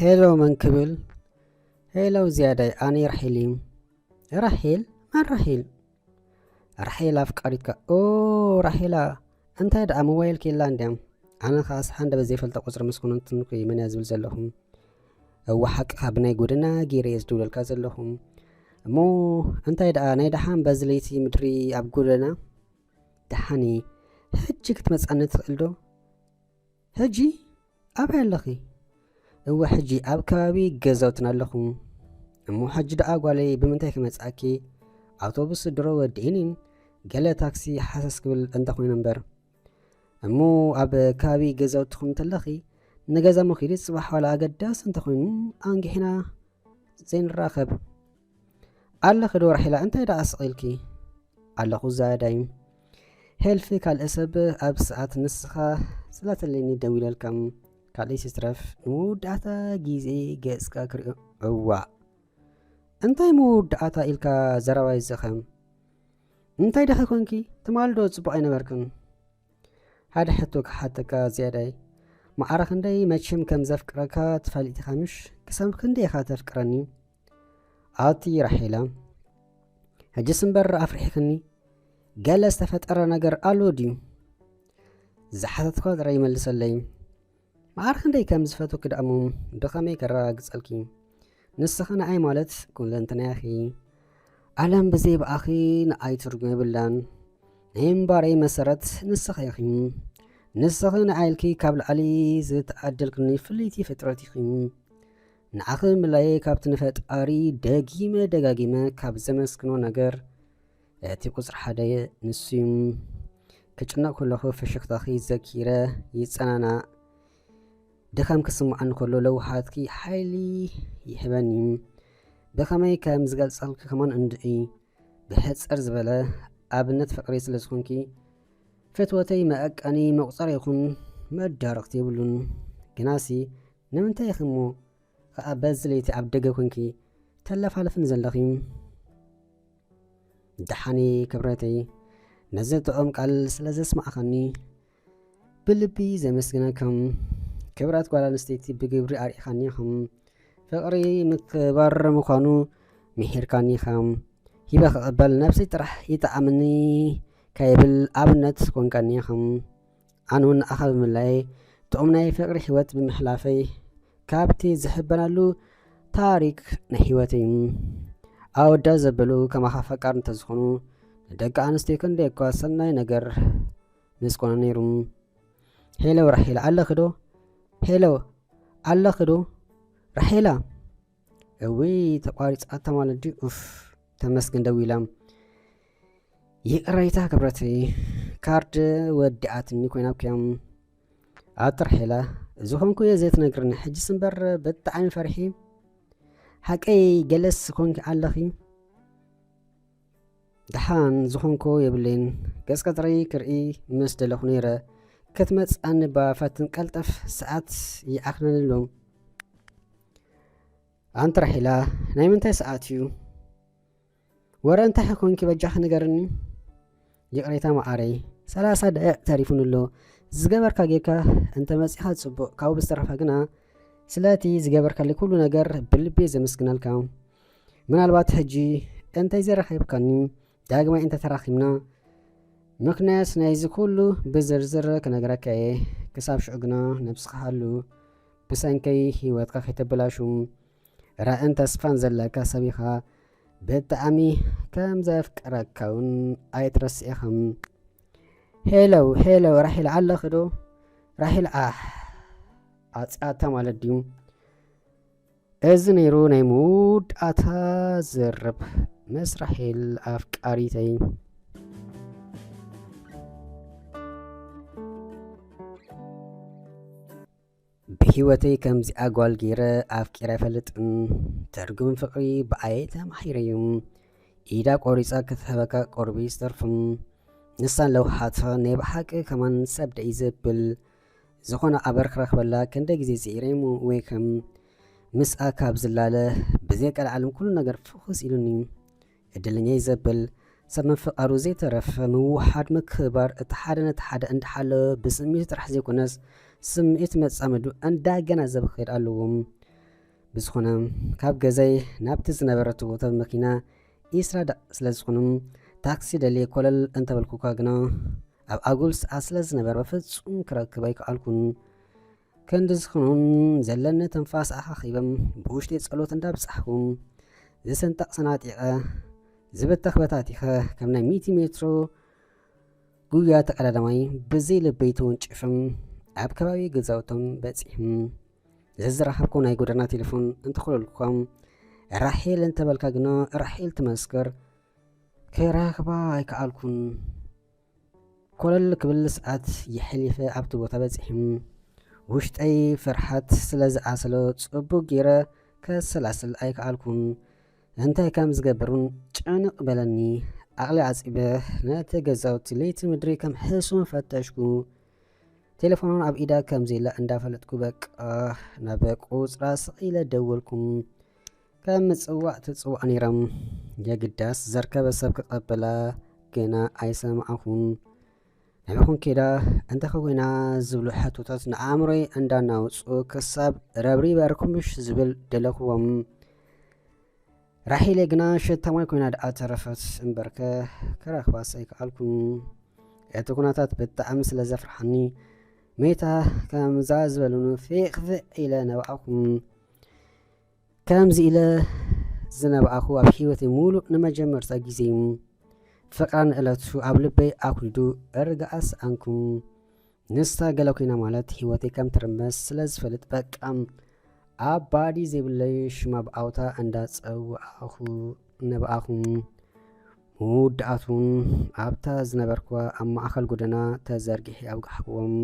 ሄሎ መን ክብል? ሄሎ ዝያዳይ፣ ኣነ ራሒል እዩ። ራሒል? መን ራሒል? ራሒል ኣፍቃሪትካ። ኦ ራሒላ፣ እንታይ ደኣ ሞባይል ከላ እንድያ? ኣነ ኸኣ ሰሓን ደበ ዘይፈልጦ ቁጽሪ ምስ ኮነንትንኩ መን እያ ዝብል ዘለኹ? እወ ሓቅኻ፣ ብናይ ጎደና ገይረ እየ ዝድውለልካ ዘለኹ። እሞ እንታይ ደኣ ናይ ደሓን በዚ ለይቲ ምድሪ ኣብ ጎደና? ደሓን እየ። ሕጂ ክትመጽኣኒ ትኽእል ዶ? ሕጂ ኣበይ ኣለኺ? እወ ሕጂ ኣብ ከባቢ ገዛውትና ኣለኹ። እሞ ሕጂ ደኣ ጓለይ ብምንታይ ክመጽኣኪ? ኣውቶቡስ ድሮ ወዲእኒን ገለ ታክሲ ሓሰስ ክብል እንተኾይኑ እምበር። እሞ ኣብ ከባቢ ገዛውትኹም እንተለኺ ንገዛ እሞ ኺዲ፣ ጽባሕ ዋላ ኣገዳሲ እንተኾይኑ ኣንጊሕና ዘይንራኸብ። ኣለኺ ዶ ራሒላ፣ እንታይ ደኣ ስቕ ኢልኪ? ኣለኹ ዛያዳይ። ሄልፊ ካልእ ሰብ ኣብ ሰዓት ንስኻ ስላተለኒ ደዊለልካ። ካልእ ሲትረፍ ንመወዳእታ ግዜ ገጽካ ክርእዮ። እዋእ! እንታይ መወዳእታ ኢልካ ዘረባይ ዘኸም? እንታይ ደኸ ኮንኪ? ትማሊ ዶ ጽቡቕ ኣይነበርክን? ሓደ ሕቶ ክሓተካ ዝያዳይ። ማዕረ ክንደይ መቸም ከም ዘፍቅረካ ትፈልጥ ኢኻ ምሽ? ክሳብ ክንደይ ኢኻ ተፍቅረኒ? ኣቲ ራሒላ፣ ሕጅስ እምበር ኣፍሪሕክኒ። ገለ ዝተፈጠረ ነገር ኣሎ ድዩ? ዝሓተትኳ ጥራይ ይመልሰለይ። ማዕረ ክንደይ ከም ዝፈትወኪ ደኣ እሞ ብኸመይ ከረጋግጸልኪ? ንስኺ ንኣይ ማለት ኩለንትናይ ኢኺ። ዓለም ብዘይ ብኣኺ ንኣይ ትርጉም የብላን። ናይ ምንባረይ መሰረት ንስኺ ኢኺ። ንስኺ ንኣይ ኢልኪ ካብ ላዕሊ ዝተዓደልክኒ ፍልይቲ ፍጥረት ኢኺ። ንዓኺ ምልላይ ካብቲ ንፈጣሪ ደጊመ ደጋጊመ ካብ ዘመስግኖ ነገር እቲ ቁጽሪ ሓደ ንሱ እዩ። ክጭነቕ ከለኹ ፍሽኽታኺ ዘኪረ ይጸናናእ። ድኻም ክስምዓኒ ከሎ ለውሃትኪ ሓይሊ ይህበኒ። ብኸመይ ከም ዝገልጸልኪ ከማን እንድዒ። ብሕጽር ዝበለ ኣብነት ፍቕሪ ስለ ዝኾንኪ፣ ፍትወተይ መዐቀኒ መቑጸሪ ይኹን መዳርኽቲ የብሉን። ግናሲ ንምንታይ ኢኺ እሞ ከኣ በዚ ለይቲ ኣብ ደገ ኮንኪ ተለፋልፍኒ ዘለኺ? ደሓኒ ክብረተይ፣ ነዚ ጥዑም ቃል ስለ ዘስማዕኻኒ ብልቢ ዘመስግነኩም። ክብራት ጓል ኣንስተይቲ ብግብሪ ኣርኢኻኒ ኢኹም። ፍቕሪ ምክብባር ምዃኑ ምሒርካኒ ኢኻ። ሂበ ክቕበል ነብሰይ ጥራሕ ይጥዓመኒ ከይብል ኣብነት ኮንካኒ ኢኻ። ኣነ እውን ንኣኻ ብምልላይ ጥዑም ናይ ፍቕሪ ህይወት ብምሕላፈይ ካብቲ ዝሕበነሉ ታሪክ ናይ ህይወተይ እዩ። ኣወዳት ዘበሉ ከማኻ ፈቃር እንተዝኾኑ ንደቂ ኣንስትዮ ክንደይ እኳ ሰናይ ነገር ምስ ኮነ ነይሩ። ሄሎ ራሄላ ኣለኺ ዶ? ሄሎ ኣለኺ ዶ? ራሄላ! እውይ ተቋሪጻታ ማለት ድዩ? ኡፍ ተመስገን ደዊላ። ይቕሬታ ክብረተይ፣ ካርድ ወዲኣትኒ ኮይና እኮ እያ። ኣቲ ራሄላ፣ ዝኾንኩ እየ ዘይትነግርኒ፣ ሕጅስ እምበር ብጣዕሚ ፈሪሒ። ሓቀይ ገለስ ኮንኪ ኣለኺ? ደሓን ዝኾንኮ የብለይን። ገጽ ቀጽሪ ክርኢ ምስ ደለኹ ነይረ። ክትመጽኣኒ እባ ፈትን ቀልጠፍ፣ ሰዓት ይኣኽለኒ ኣሎ። ኣንቲ ራሒላ፣ ናይ ምንታይ ሰዓት እዩ? ወረ እንታይ ኮንኪ በጃኺ ንገርኒ? ይቕሬታ መዓረይ፣ ሰላሳ ደቂቕ ተሪፉኒ ኣሎ። ዝገበርካ ጌርካ እንተ መጺኻ ጽቡቕ፣ ካብኡ ብዝተረፈ ግና ስለቲ ዝገበርካለይ ኩሉ ነገር ብልቢ እየ ዘመስግነልካ። ምናልባት ሕጂ እንተዘይረኺብካኒ ዳግማይ እንተተራኺብና ምኽንያት ናይዚ ኩሉ ብዝርዝር ክነግረካ እየ። ክሳብ ሽዑ ግና ነብስኻ ሃሉ፣ ብሰንከይ ህይወትካ ከይተበላሹ። ራእን ተስፋን ዘለካ ሰብ ኢኻ። ብጣዕሚ ከም ዘፍቅረካ እውን ኣይትረስዕ ኢኻ። ሄሎ ሄሎ፣ ራሄል ኣለኺ ዶ? ራሄል፣ ኣሕ፣ ኣጽያታ ማለት ድዩ? እዚ ነይሩ ናይ መወዳእታ ዝርርብ ምስ ራሄል ኣፍቃሪተይ። ብህይወተይ ከምዚኣ ጓል ገይረ ኣፍቂረ ኣይፈልጥን። ትርጉም ፍቕሪ ብኣየ ተማሂረዩ። ኢዳ ቆሪጻ ክትህበካ ቁርቢ ዝተርፍም። ንሳን ለውሃትኻ ናይ ብሓቂ ከማን ሰብ ደይ ዘብል። ዝኾነ ኣበር ክረኽበላ ክንደይ ግዜ ጽዒረ እሞ ወይ ከም ምስኣ ካብ ዝላለ ብዘይ ቀልዓለም ኩሉ ነገር ፍኹስ ኢሉኒ። ዕድለኛይ ዘብል ሰብ ምፍቓሩ ዘይተረፈ ምውሓድ ምክብባር እቲ ሓደ ነቲ ሓደ እንዳሓለወ ብስምዒት ጥራሕ ዘይኮነስ ስምዒት መጻምዱ እንዳገናዘበ ክኸይድ ኣለዎ። ብዝኾነ፣ ካብ ገዛይ ናብቲ ዝነበረቶ ቦታ ብመኪና ኢስራ ደቂቕ ስለ ዝኾኑ፣ ታክሲ ደልየ ኮለል እንተበልኩካ ግና፣ ኣብ ኣጉል ሰዓት ስለ ዝነበረ፣ በፍጹም ክረክብ ኣይከኣልኩን። ክንዲ ዝኾኑን ዘለኒ ትንፋስ ኣኻኺበም ብውሽጢ ጸሎት እንዳብጻሕኩም፣ ዝስንጠቕ ሰናጢቐ፣ ዝበተኽ በታቲኸ፣ ከም ናይ ሚእቲ ሜትሮ ጉያ ተቐዳዳማይ ብዘይ ልበይ ተወንጭፍም ኣብ ከባቢ ገዛውቶም በጺሕም። ዘዝረኸብኩ ናይ ጎደና ቴሌፎን እንተኾለልኩኳ፣ ራሄል እንተበልካ ግና ራሄል ትመስክር፣ ክረኽባ ኣይከኣልኩን። ኮለል ክብል ሰዓት የሕሊፈ ኣብቲ ቦታ በጺሕም። ውሽጠይ ፍርሓት ስለ ዝኣሰሎ ጽቡቕ ገይረ ከሰላስል ኣይከኣልኩን። እንታይ ከም ዝገብር እውን ጭንቕ በለኒ። ዓቕሊ ዓጺበ ነቲ ገዛውቲ ለይቲ ምድሪ ከም ሕሱም ፈተሽኩ። ቴሌፎኖን ኣብ ኢዳ ከም ዘየላ እንዳፈለጥኩ በቃ ናብ ቁጽራ ስቕ ኢለ ደወልኩም። ከም ምጽዋዕ ትጽዋዕ ነይራ። የግዳስ ዘርከበ ሰብ ክቐበላ ግና ኣይሰማዕኹን። ናበኹም ኬዳ እንተኸዊና ዝብሉ ሕቶታት ንኣእምሮይ እንዳናውጹ ክሳብ ረብሪበ ርኩምሽ ዝብል ደለኽዎም። ራሄለ ግና ሸታማይ ኮይና ደኣ ተረፈት እምበርከ ክረኽባስ ኣይከኣልኩን። እቲ ኩነታት ብጣዕሚ ስለ ዘፍርሓኒ መይታ ከምዛ ዝበሉኒ ፊቕፊቕ ኢለ ነባዕኹም። ከምዚ ኢለ ዝነባዕኹ ኣብ ህይወተይ ሙሉእ ንመጀመርታ ግዜ እዩ። ፍቕራ ንእለቱ ኣብ ልበይ ኣኩሊዱ እርጋኣ ሰኣንኩም። ንሳ ገለ ኮይና ማለት ህይወተይ ከም ትርመስ ስለ ዝፈልጥ በቃ ኣባዲ ዘይብለይ ሽማ ብኣውታ እንዳጸዋዕኹ ነባዕኹም። መወዳእታኡን ኣብታ ዝነበርኩዋ ኣብ ማእከል ጎደና ተዘርጊሐ ኣውጋሕክዎም።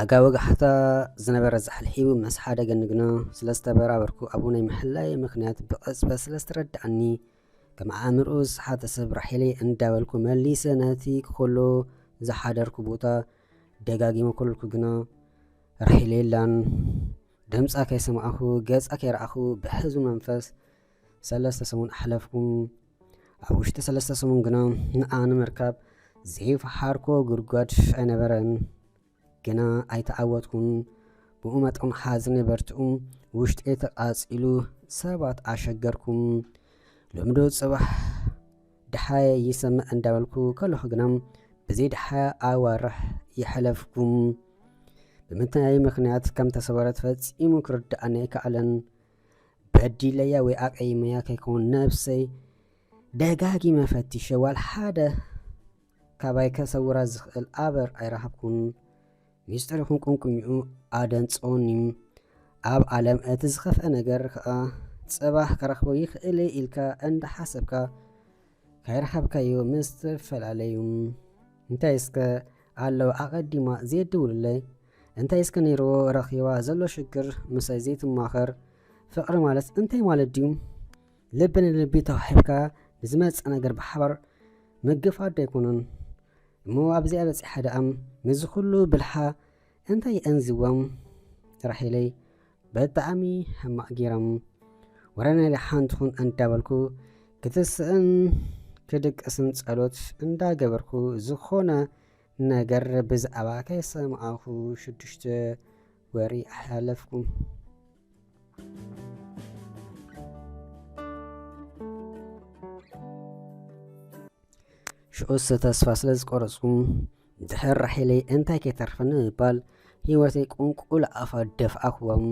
ኣጋ ወጋሕታ ዝነበረ ዛሕሊ ሒቡ ምስ ሓደገኒ ግና ስለ ዝተበራበርኩ ኣብኡ ናይ ምሕላየ ምኽንያት ብቕጽበት ስለ ዝተረድኣኒ ከም ኣእምርኡ ዝሰሓተ ሰብ ራሄለይ እንዳበልኩ መሊሰ ነቲ ክኸሎ ዝሓደርኩ ቦታ ደጋጊመ ኮለልኩ ግና ራሄለ የላን። ድምጻ ከይሰማዕኹ ገጻ ከይረኣኹ ብሕዙን መንፈስ ሰለስተ ሰሙን ኣሕለፍኩ። ኣብ ውሽጢ ሰለስተ ሰሙን ግና ንኣ ንምርካብ ዘይፈሓርኮ ጉድጓድ ኣይነበረን። ግና ኣይተዓወትኩን። ብኡ መጠን ሓዘነይ በርቲኡ ውሽጢ ተቓጺሉ ሰባት ኣሸገርኩም። ሎሚ ዶ ጽባሕ ድሓየ ይሰምዕ እንዳበልኩ ከለኹ ግና ብዘይ ድሓያ ኣዋርሕ የሕለፍኩም። ብምንታይ ምኽንያት ከም ተሰወረት ፈጺሙ ክርድኣኒ ኣይከኣለን። በዲለያ ወይ ኣቀይመያ ከይከውን ነብሰይ ደጋጊመ ፈቲሸ ዋላ ሓደ ካባይ ከሰውራ ዝኽእል ኣበር ኣይረኸብኩን። ሚስጥር ይኹን ቁንቁኝኡ ኣደንጸወኒ። ኣብ ዓለም እቲ ዝኸፍአ ነገር ከኣ ጽባሕ ክረኽቦ ይኽእል እየ ኢልካ እንዳሓሰብካ ካይረኸብካዮ ምስ ትፈላለዩ። እንታይ እስከ ኣለዎ ኣቐዲማ ዘይድውልለይ? እንታይ እስከ ነይርዎ ረኺባ ዘሎ ሽግር ምሳይ ዘይትማኸር? ፍቕሪ ማለት እንታይ ማለት ድዩ? ልቢ ንልቢ ተዋሒብካ ንዝመጽእ ነገር ብሓባር ምግፋት ዶ ኣይኮነን? እሞ ኣብዚኣ በጺሓ ደኣ ምስዚ ኩሉ ብልሓ እንታይ የእንዝዎም? ራሄለይ ብጣዕሚ ሕማቕ ገይሮም። ወረ ናይ ደሓን ትኹን እንዳበልኩ ክትስእን ክድቅስን ጸሎት እንዳገበርኩ ዝኾነ ነገር ብዛዕባ ከይሰማዕኹ ሽዱሽተ ወሪ ኣሕለፍኩ። ሽዑስ ተስፋ ስለ ዝቆረጽኩ፣ ድሕር ራሄለይ እንታይ ከይተርፈኒ ብምባል ህይወተይ ቁንቁል ኣፋ ደፍኣኽዎም።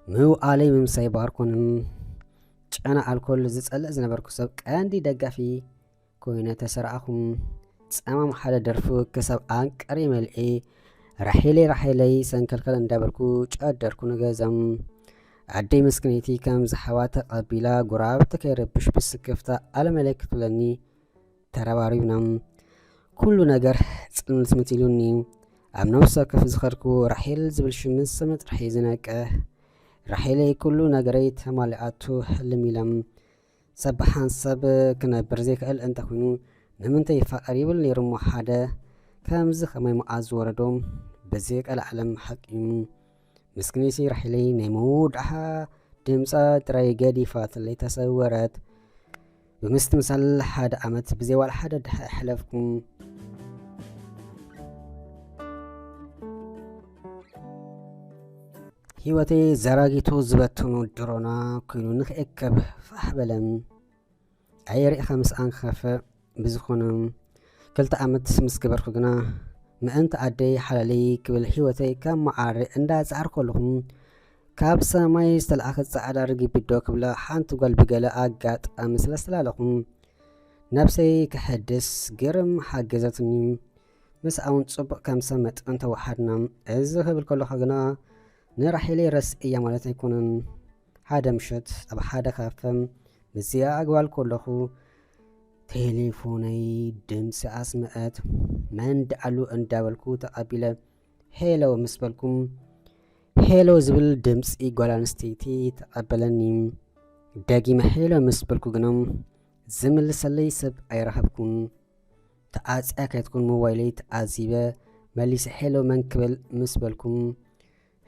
ምውዓለይ ምምሳይ ባርኮንን ጨና ኣልኮል ዝጸልእ ዝነበርኩ ሰብ ቀንዲ ደጋፊ ኮይነ ተሰራኣኹም። ጸማም ሓደ ደርፉ ክሳብ ኣንቀሪ መልኤ ራሄለይ ራሄለይ ሰንከልከል እንዳበልኩ ጨደርኩ ንገዛም። ኣደይ ምስክነይቲ ከም ዝሓዋ ተቐቢላ፣ ጎረባብቲ ከይረብሽ ብስክፍታ ኣለመለይ ክትብለኒ ተረባሪብና። ኩሉ ነገር ጽልምልስምት ኢሉኒ። ኣብ ነፍሲ ወከፍ ዝኸድኩ ራሄል ዝብል ሽም ምስ ሰምዕ ጥራሕ እየ ዝነቅህ። ራሄለይ ኩሉ ነገረይ ተማሊኣቱ ሕልም ኢለም። ሰብ ብሓንሳብ ክነብር ዘይክእል እንተኾይኑ ንምንታይ ይፋቐር ይብል ነይሩ እሞ ሓደ ከምዚ ከማይ መዓዝ ዝወረዶ ብዘይ ቀልዓለም ሓቂ እዩ። ምስክነይቲ ራሄለይ ናይ መወዳእታ ድምጻ ጥራይ ገዲፋትለይ ተሰወረት። ብምስትምሳል ሓደ ዓመት ብዘይ ዋላ ሓደ ድሓ ኣሕለፍኩ። ህይወተይ ዘራጊቱ ዝበትኖ ድሮና ኮይኑ ንኽእከብ ፋሕ በለ። ኣየርኢኻ ምስኣን ክኸፍእ ብዝኾነ ክልተ ዓመት ምስ ገበርኩ ግና ምእንቲ ኣደይ ሓላለይ ክብል ህይወተይ ካብ መዓረ እንዳጻዕር ከለኹ ካብ ሰማይ ዝተለኣኸ ጻዕዳ ርግቢት ዶ ክብላ ሓንቲ ጓል ብገለ ኣጋጣሚ ስለ ዝተላለኹ ነብሰይ ክሕድስ ግርም ሓገዘትኒ። ምስኣውን ጽቡቕ ከም ሰብ መጠን ተወሓድና። እዚ ክብል ከለኹ ግና ንራሒለይ ረስእያ ማለት ኣይኮነን። ሓደ ምሸት ኣብ ሓደ ካፈ ምስዚኣ ኣግባል ከለኹ ቴሌፎነይ ድምፂ ኣስመዐት። መን ደኣሉ እንዳበልኩ ተቐቢለ ሄሎ ምስ በልኩም ሄሎ ዝብል ድምፂ ጓል ኣንስተይቲ ተቐበለኒ። ደጊመ ሄሎ ምስ በልኩ ግና ዝምልሰለይ ሰብ ኣይረኸብኩን። ተዓፅያ ከይትኩን ሞባይለይ ተዓዚበ መሊሰ ሄሎ መን ክብል ምስ በልኩም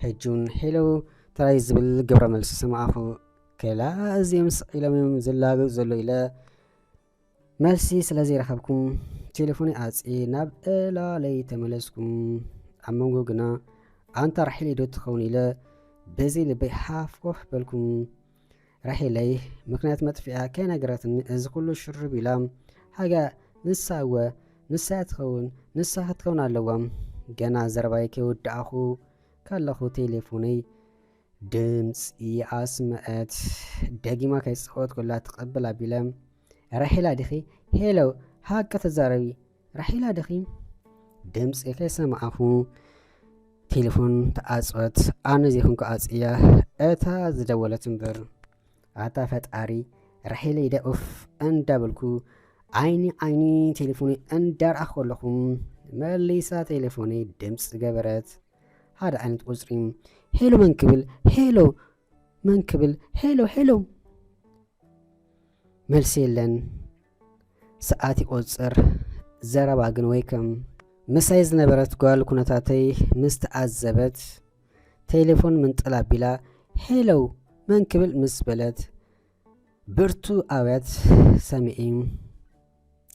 ሕጂ እውን ሄሎ ተራይ ዝብል ግብረ መልሲ ሰማዕኹ። ከላ እዚኦም ስቕ ኢሎም እዮም ዝላገፁ ዘሎ ኢለ መልሲ ስለ ዘይረኸብኩም ቴሌፎነይ ኣፅየ ናብ ዕላለይ ተመለስኩም። ኣብ መንጎ ግና ኣንታ ራሒለይ ዶ ትኸውን ኢለ በዚ ልበይ ሓፍ ኮፍ በልኩም። ራሒለይ ምክንያት መጥፊኣ ከይነገረትኒ እዚ ኩሉ ሽርብ ኢላ ሃጋ ንሳ እወ ንሳ እያ ትኸውን ንሳ ክትከውን ኣለዋ። ገና ዘረባይ ከይወዳእኹ ከለኹ ቴሌፎነይ ድምፂ ኣስመዐት። ደጊማ ከይፀወት ኮላ ትቐብል ኣቢለ ራሒላ ዲኺ? ሄሎ ሃቂ ተዛረቢ ራሒላ ዲኺ? ድምፂ ከይሰማዕኹ ቴሌፎን ተዓፅወት። ኣነ ዘይኮንኩ ኣፅያ እታ ዝደወለት እምበር። ኣታ ፈጣሪ ራሒለይ ደ ኡፍ እንዳበልኩ ዓይኒ ዓይኒ ቴሌፎነይ እንዳርኣኹ ከለኹ መሊሳ ቴሌፎነይ ድምፂ ገበረት። ሓደ ዓይነት ቁፅሪ ሄሎ መን ክብል ሄሎ መን ክብል ሄሎ ሄሎ መልሲ የለን። ሰዓት ይቆፅር ዘረባ ግን ወይ ከም ምሳይ ዝነበረት ጓል ኩነታተይ ምስ ተዓዘበት ቴሌፎን ምንጥል ኣቢላ ሄሎ መን ክብል ምስ በለት ብርቱ ኣውያት ሰሚዒ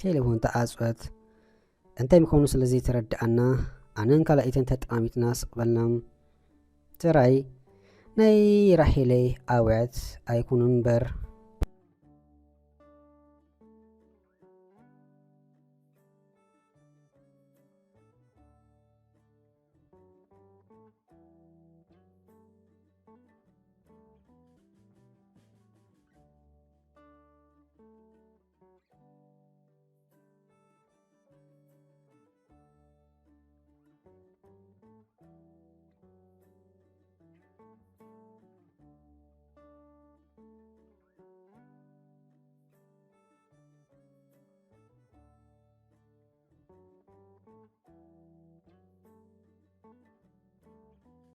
ቴሌፎን ተዓፅወት። እንታይ ምዃኑ ስለ ዘይተረድኣና ኣነን ካልኣይተን ተጠማሚትና ስቕ በልና። ትራይ ናይ ራሒለይ ኣውያት ኣይኩኑ እምበር